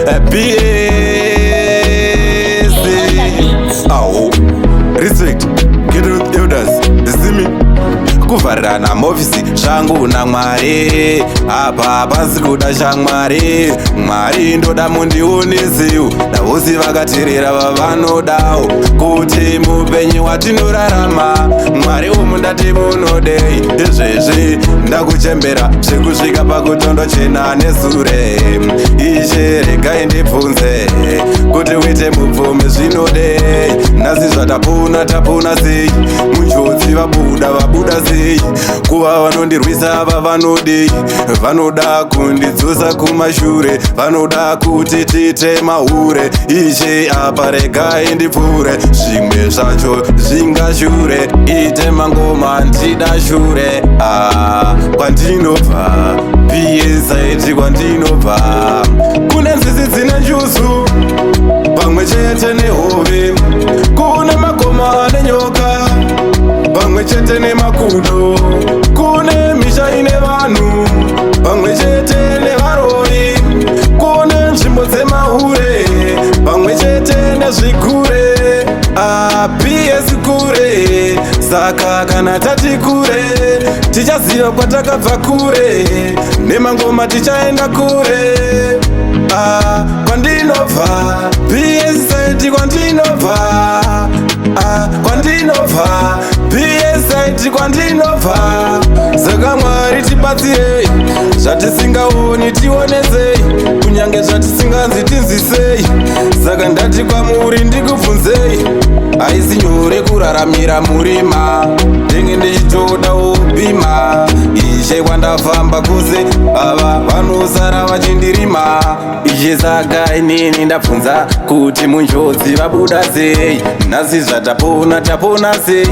PS aho, respect, get with elders, see me. Kuvharirana muofisi zvangu naMwari, apa pasi kuda shamwari. Mwari, ndoda mundionesewo navosi vakateerera vavanodawo kuti mupenyu watinorarama. Mwari umu ndati munodei? Izvezvi ndakuchembera zvekusvika pakutondochena nesure. Ishe, regai ndibvunze kuti uite mupfumi zvinodei? Nhasi zvatapona, tapona sei? Munjodzi vabuda, vabuda sei? Kuva vanondirwisa ava vanodei? Vanoda kundidzosa kumashure, vanoda kuti tiite mahure. Ishe, apa regai ndipfuure, zvimwe zvacho zvingashure. Ite mangoma ndida shure. Ah, kwandinobva, psaiti kwandinobva kune nzizi dzine njuzu pamwe chete nehove, kune makomo ane nyoka pamwe chete nemakudo, kune misha ine vanhu pamwe chete nevaroi, kune nzvimbo dzemahure pamwe chete nezvigure. Aps kure, saka kana tati kure tichaziva kwatakabva kure, nemangoma tichaenda kure. Ah, kwandinobva, psaiti kwandinobva. Ah, kwandinobva, psaiti kwandinobva. Saka Mwari tibatsirei, zvatisingaoni tionesei, kunyange zvatisinganzi tinzwisei. Saka ndati kwamuri ndikubvunzei, haisi nyore kuraramira murima, ndenge ndichitoda ubhima. Ishe, kwandafamba kose ava vanosara vachindirima. Ishe, saka inini ndabvunza kuti munjodzi vabuda sei? Nhasi zvatapona, tapona sei?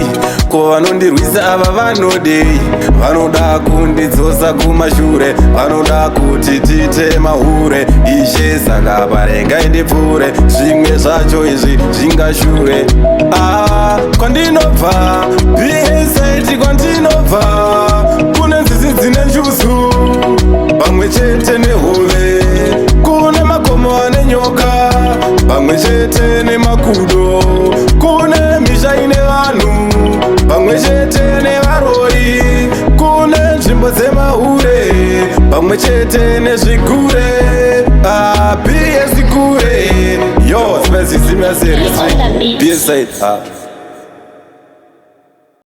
Ko vanondirwisa ava vanodei? Vanoda kundidzosa kumashure, vanoda kuti tiite mahure. Ishe, saka paregai ndipfuure, zvimwe zvacho izvi zvingashure. Ah, kwandinobva, psaiti kwandinobva kune nzizi dzine njuzu pamwe chete nehove, kune makomo ane nyoka pamwe chete nemakudo, kune misha ine vanhu pamwe chete nevaroi, kune nzvimbo dzemahure pamwe chete nezvigure. Ah, ps kure yo. Spicy. On the beat. Ps. Ah.